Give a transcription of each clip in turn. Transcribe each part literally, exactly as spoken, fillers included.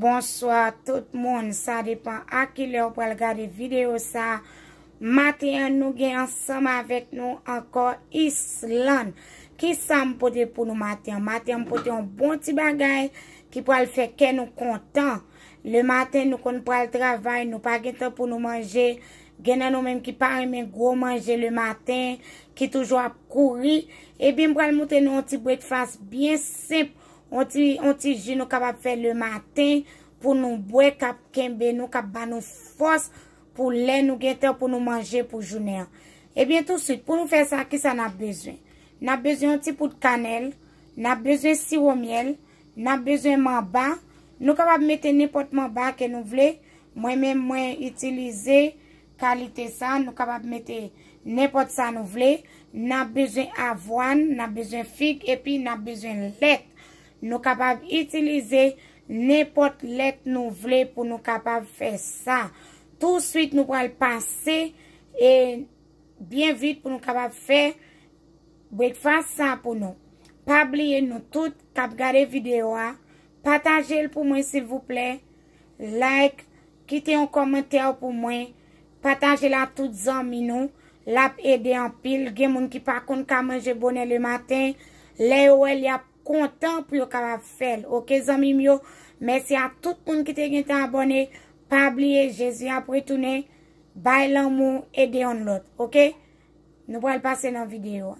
Bonswa tout moun, sa depan a kilè w pral gade videyo sa. Maten an nou gen ansanm avèk nou ankò Island. Kisa m pote pou nou maten an? Maten an m pote yon bon ti bagay ki pral fè kè nou kontan. Lematen nou konn pral travay, nou pa gen tan pou nou manje. Gen nan nou menm ki pa renmen gwo manje lematen, ki toujou ap kouri. Ebyen m pral montre nou yon ti breakfast byen senp, yon ti, yon ti ji nou kapab fè lematen pou nou bwè, k ap kenbe nou, k ap ba nou fòs pou lè nou gen tan pou nou manje pou jounen an. Ebyen touswit, pou nou fè sa, kisa n ap bezwen? N ap bezwen yon ti poud kanèl, n ap bezwen siwo myèl, n ap bezwen manba. Nou kapab mete nenpòt manba ke nou vle. Mwen menm mwen itilize kalite sa, nou kapab mete nenpòt sa nou vle. N ap bezwen avwàn, n ap bezwen fig, epi n ap bezwen lèt. Nou kapab itilize nenpòt lèt nou vle pou nou kapab fè sa. Touswit nou pral pase e byen vit pou nou kapab fè breakfast sa pou nou. Pa bliye nou tout k ap gade videyo a, pataje l pou mwen silvouplè, like, kite yon kòmantè pou mwen, pataje l a tout zanmi nou, l ap ede anpil. Gen moun ki pa konn ka manje bonè lematen, lè yo wè l y ap kontan pou yo kapab fè l. Oke zanmi m yo, mèsi a tout moun ki te gentan abòne. Pa bliye Jezi ap retounen, bay lanmou, ede yonn lòt, oke? Nou pral pase nan videyo a.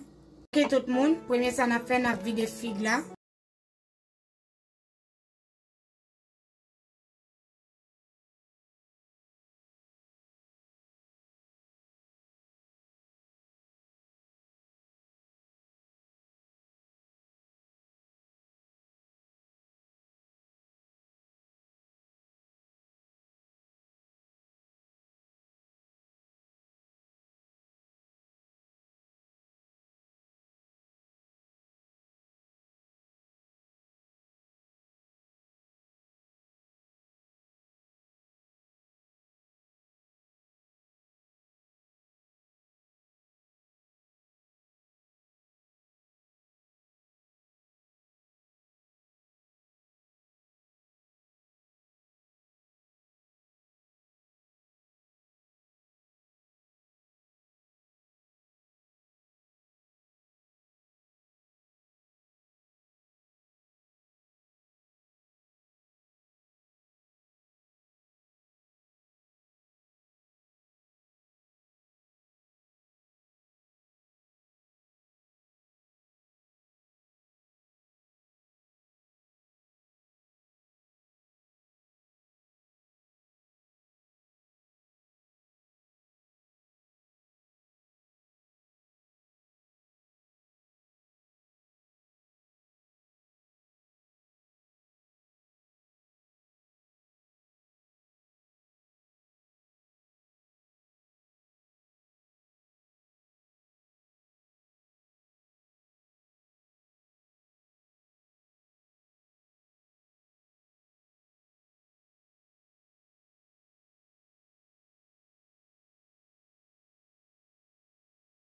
Oke tout moun, premye sa n ap fè, n ap vide fig la.